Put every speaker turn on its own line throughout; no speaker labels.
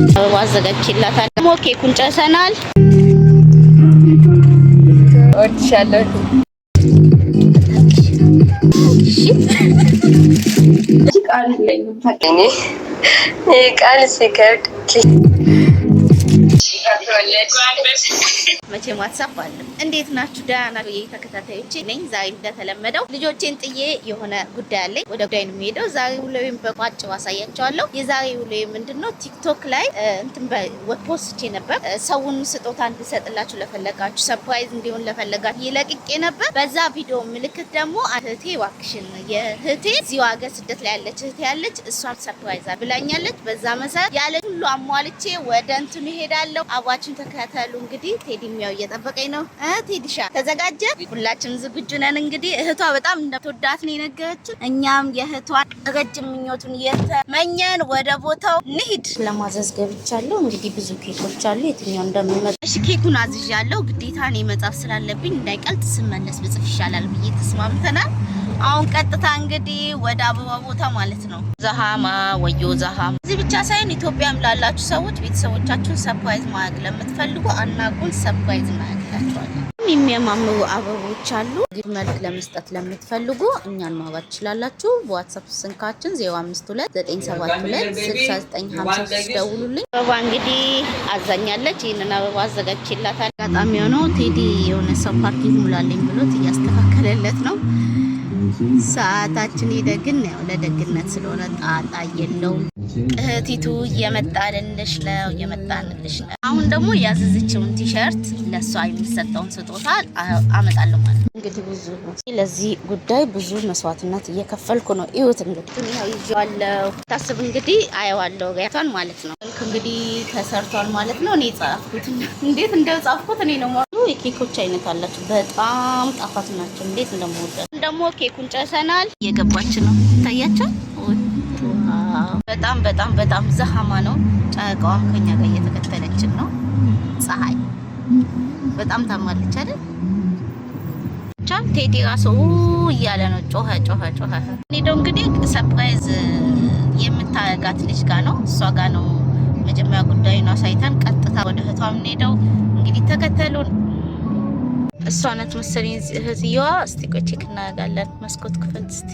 አበባ አዘጋጅቼላታለሁ። ደግሞ ኬኩን ጨርሰናል።
እወድሻለሁ።
እሺ።
ቃል የለኝም። እኔ ይህ ቃል ሲከብድ።
መቼም ዋትሳፕ አለ። እንዴት ናችሁ? ደህና ናችሁ? ተከታታዮቼ ነኝ። ዛሬ እንደተለመደው ልጆቼን ጥዬ የሆነ ጉዳይ አለኝ። ወደ ጉዳይ ነው የምሄደው። ዛሬ ውሎዬን በቋጭው አሳያቸዋለሁ። የዛሬ ውሎዬ ምንድነው? ቲክቶክ ላይ እንትን post ቼ ነበር። ሰውን ስጦታ እንድሰጥላችሁ ለፈለጋችሁ፣ surprise እንዲሆን ለፈለጋችሁ ይለቅቄ ነበር። በዛ ቪዲዮ ምልክት ደግሞ እህቴ እባክሽን የእህቴ እዚሁ ሀገር ስደት ላይ ያለች እህቴ ያለች እሷን surprise ብላኛለች። በዛ መሰረት ያለ ሁሉ አሟልቼ ወደ እንትኑ እሄዳለሁ። አብራችሁን ተከታተሉ። እንግዲህ ቴዲ ሚያው እየጠበቀኝ ነው። ቴዲሻ ተዘጋጀ? ሁላችንም ዝግጁ ነን። እንግዲህ እህቷ በጣም እንደምትወዳት ነው የነገረችን። እኛም የእህቷን ረጅም ምኞቱን እየተመኘን ወደ ቦታው እንሂድ። ለማዘዝ ገብቻለሁ። እንግዲህ ብዙ ኬኮች አሉ። የትኛው እንደምመጣ እሺ፣ ኬኩን አዝዣለሁ። ግዴታ እኔ መጻፍ ስላለብኝ እንዳይቀልጥ ስመለስ ብጽፍ ይሻላል ብዬ ተስማምተናል። አሁን ቀጥታ እንግዲህ ወደ አበባ ቦታ ማለት ነው። زحمة ወዮ زحمة። እዚህ ብቻ ሳይሆን ኢትዮጵያም ላላችሁ ሰዎች ቤተሰቦቻችሁን surprise ማድረግ ለምትፈልጉ አናጉን surprise እናደርግላችኋለን። የሚያማምሩ አበቦች አሉ። መልክ ለመስጠት ለምትፈልጉ እኛን ማውራት ትችላላችሁ። በዋትሳፕ ስልካችን 0529726953 ደውሉልኝ። አበባ እንግዲህ አዛኛለች። ይህንን አበባ አዘጋጅቼላታል። አጋጣሚ ሆኖ ቴዲ የሆነ ሰው parking ሙላልኝ ብሎት እያስተካከለለት ነው። ሰዓታችን ሄደ፣ ግን ያው ለደግነት ስለሆነ ጣጣ የለውም። እህቲቱ እየመጣንልሽ ነው፣ እየመጣንልሽ ነው። አሁን ደግሞ ያዘዘችውን ቲሸርት ለእሷ የሚሰጠውን ስጦታ አመጣለሁ ማለት ነው። እንግዲህ ብዙ ለዚህ ጉዳይ ብዙ መስዋዕትነት እየከፈልኩ ነው። እዩት እንግዲህ ይኸው ይዤዋለሁ። ታስብ እንግዲህ አየዋለሁ ያቷን ማለት ነው። ልክ እንግዲህ ተሰርቷል ማለት ነው። እኔ ጻፍኩት፣ እንዴት እንደጻፍኩት እኔ ነው። የኬኮች አይነት አላቸው። በጣም ጣፋጭ ናቸው። እንዴት እንደምወዳቸው። ደግሞ ኬኩን ጨርሰናል። እየገባች ነው፣ ይታያቸው። በጣም በጣም በጣም زحمة ነው። ጨረቃዋም ከኛ ጋር እየተከተለችን ነው። ፀሐይ በጣም ታማለች አይደል? ብቻ ቴዲ ራሱ እያለ ነው። ጮኸ ጮኸ ጮኸ። ሄደው እንግዲህ surprise የምታረጋት ልጅ ጋር ነው፣ እሷ ጋር ነው መጀመሪያ ጉዳዩን አሳይተን ቀጥታ ወደ እህቷ የምንሄደው። እንግዲህ ተከተሉን። እሷ ናት መሰለኝ እህትየዋ። እስቲ ቆይ check እናደርጋለን። መስኮት ክፈት እስቲ።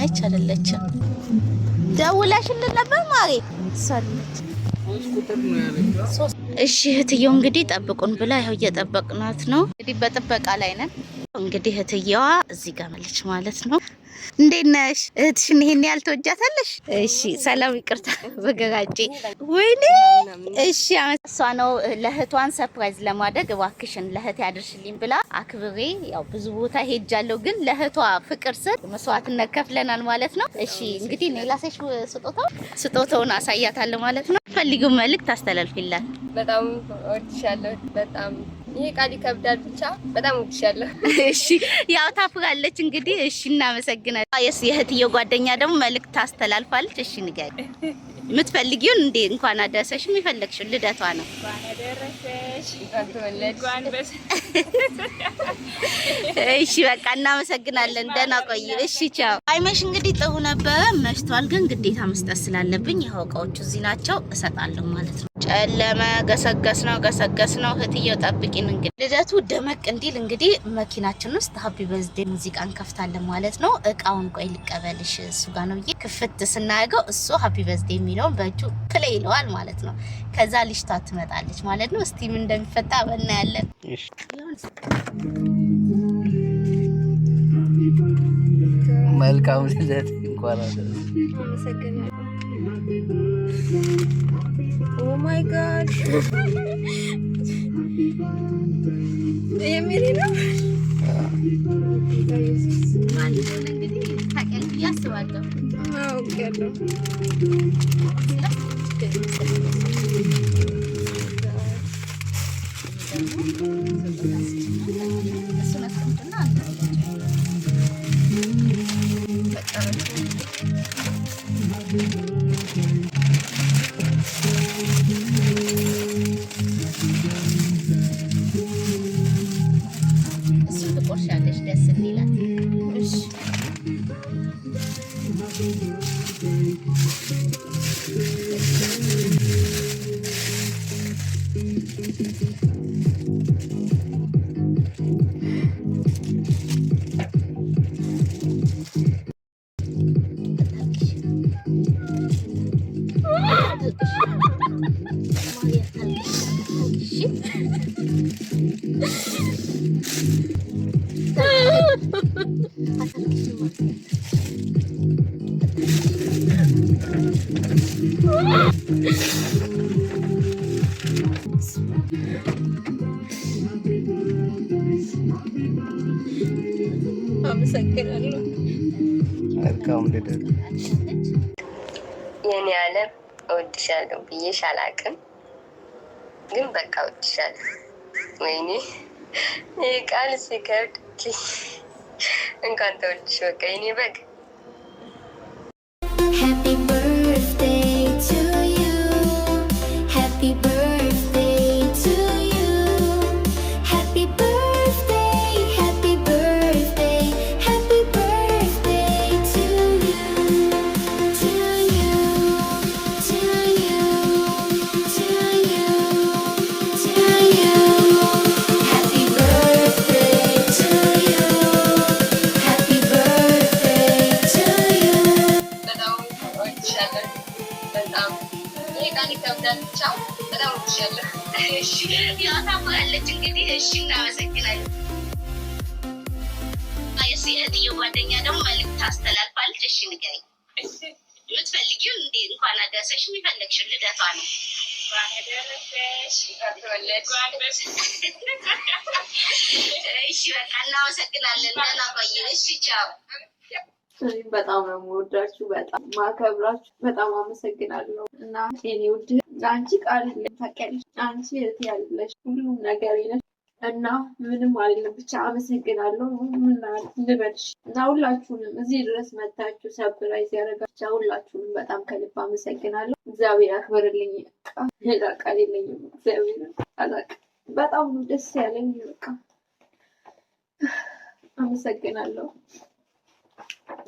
ነች አይደለችም? ደውለሽልን ነበር ማሬ? እሷ አለች። እሺ እህትየው እንግዲህ ጠብቁን ብላ ይኸው እየጠበቅናት ነው። እንግዲህ በጥበቃ ላይ ነን። እንግዲህ እህትየዋ እዚህ ጋር መለች ማለት ነው። እንዴት ነሽ እህትሽን? ይሄን ያህል ትወጃታለሽ? እሺ ሰላም፣ ይቅርታ በገራጬ ወይኔ። እሺ እሷ ነው ለእህቷን surprise ለማድረግ እባክሽን ለእህቴ አድርሽልኝ ብላ አክብሬ፣ ያው ብዙ ቦታ ሄጃለሁ፣ ግን ለእህቷ ፍቅር ስል መስዋዕትነት ከፍለናል ማለት ነው። እሺ እንግዲህ እኔ ላሳይሽ ስጦታው ስጦታውን አሳያታለሁ ማለት ነው። ፈልጊው መልእክት አስተላልፊላት።
በጣም እወድሻለሁ። በጣም ይሄ ቃል ይከብዳል፣ ብቻ በጣም እወድሻለሁ።
እሺ ያው ታፍራለች እንግዲህ። እሺ እናመሰግናለን። የእህትየው ጓደኛ ደግሞ መልእክት ታስተላልፋለች። እሺ ንገሪ የምትፈልጊውን እንዴ። እንኳን አደረሰሽ የሚፈለግሽው ልደቷ ነው።
እንኳን ተወለድሽ።
እሺ በቃ እናመሰግናለን። ደህና ቆይ። እሺ ቻው። አይመሽ እንግዲህ ጥሩ ነበረ፣ መሽቷል። ግን ግዴታ መስጠት ስላለብኝ ይኸው እቃዎቹ እዚህ ናቸው፣ እሰጣለሁ ማለት ነው። ጨለመ። ገሰገስ ነው ገሰገስ ነው። እህትየው ጠብቂን። እንግዲህ ልደቱ ደመቅ እንዲል እንግዲህ መኪናችን ውስጥ happy birthday ሙዚቃ እንከፍታለን ማለት ነው። እቃውን ቆይ ልቀበልሽ እሱ ጋር ነው ብዬ ክፍት ስናደርገው እሱ happy birthday የሚለውን በእጁ play ይለዋል ማለት ነው። ከዛ ልጅቷ ትመጣለች ማለት ነው። እስቲ ምን እንደሚፈታ እናያለን።
መልካም ልደት፣ እንኳን አደረሰሽ።
አመሰግናለሁ። Oh my God፣ የሚል ነው።
ማን እንደሆነ እንግዲህ ታውቂያለሽ ብዬ አስባለሁ።
አውቄያለሁ።
እሱን አስቀምጥና አንድ እሱን ትቆርሻለሽ ደስ እንዲላት።
እሺ። አመሰግናለሁ።
መልካም ልደት።
የኔ ዓለም እወድሻለሁ ብዬሽ አላቅም፣ ግን በቃ እወድሻለሁ። ወይኔ ይህ ቃል ሲከብድ። እንኳን ተወልድሽ በቃ የኔ በግ።
Happy birthday to you. Happy birthday to you. Happy birthday, happy birthday, happy birthday to you. To you, to you, to you, to you. Happy birthday to you. Happy birthday to you.
በጣም እወድሻለሁ። በጣም ይሄ ቃል ይከብዳል። ብቻ በጣም እወድሻለሁ።
እሺ፣ ያው ታምራለች እንግዲህ። እሺ፣ እናመሰግናለን። የሲ እህትዬው ጓደኛ ደግሞ መልዕክት ታስተላልፋለች። እሺ፣ ንገሪኝ የምትፈልጊውን እንዴ እንኳን አደረሰሽ የሚፈለግሽው ልደቷ ነው።
አደረሰሽ። ተወለድሽ።
እሺ፣ በቃ እናመሰግናለን። ደህና ቆይ። እሺ፣ ቻው።
እኔም በጣም ነው የምወዳችሁ፣ በጣም ማከብራችሁ፣ በጣም አመሰግናለሁ። እና የኔ ውድ አንቺ ቃል የለም ታውቂያለሽ። አንቺ እህቴ ያለሽ ሁሉም ነገር ነሽ እና ምንም አይደለም፣ ብቻ አመሰግናለሁ። ምን ልበልሽ? እና ሁላችሁንም እዚህ ድረስ መታችሁ surprise ያደረጋችሁ ብቻ ሁላችሁንም በጣም ከልብ አመሰግናለሁ። እግዚአብሔር ያክብርልኝ። በቃ ሌላ ቃል የለኝም። እግዚአብሔር አላውቅም። በጣም ነው ደስ ያለኝ። በቃ አመሰግናለሁ።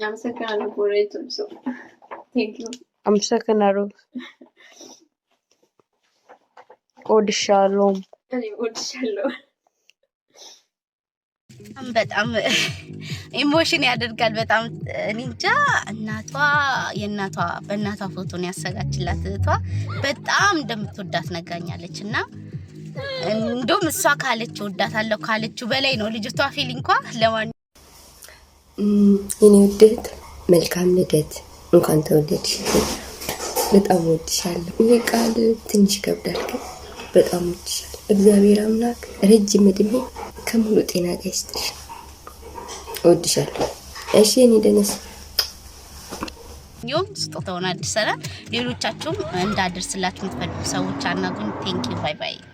አመሰግናለሁ። ጎረቤቶች ሰው thank you።
አመሰግናለሁ። እወድሻለሁ።
እኔ እወድሻለሁ።
በጣም emotion ያደርጋል። በጣም እኔ እንጃ። እናቷ የእናቷ በእናቷ ፎቶን ያሰጋችላት እህቷ በጣም እንደምትወዳት ነግራኛለች። እና እንደውም እሷ ካለችው እወዳታለሁ ካለችው በላይ ነው ልጅቷ feeling ኳ። ለማን
የኔ ውድ እህት መልካም ልደት፣ እንኳን ተወለድሽ። በጣም እወድሻለሁ። ይሄ ቃል ትንሽ ይከብዳል፣ ግን በጣም እወድሻለሁ። እግዚአብሔር አምላክ ረጅም እድሜ ከሙሉ ጤና ጋር ይስጥሽ። እወድሻለሁ። እሺ የኔ ደነስ።
ስጦታውን አድርሰናል። ሌሎቻችሁም እንዳደርስላችሁ የምትፈልጉ ሰዎች አናግሩኝ። Thank you, bye bye።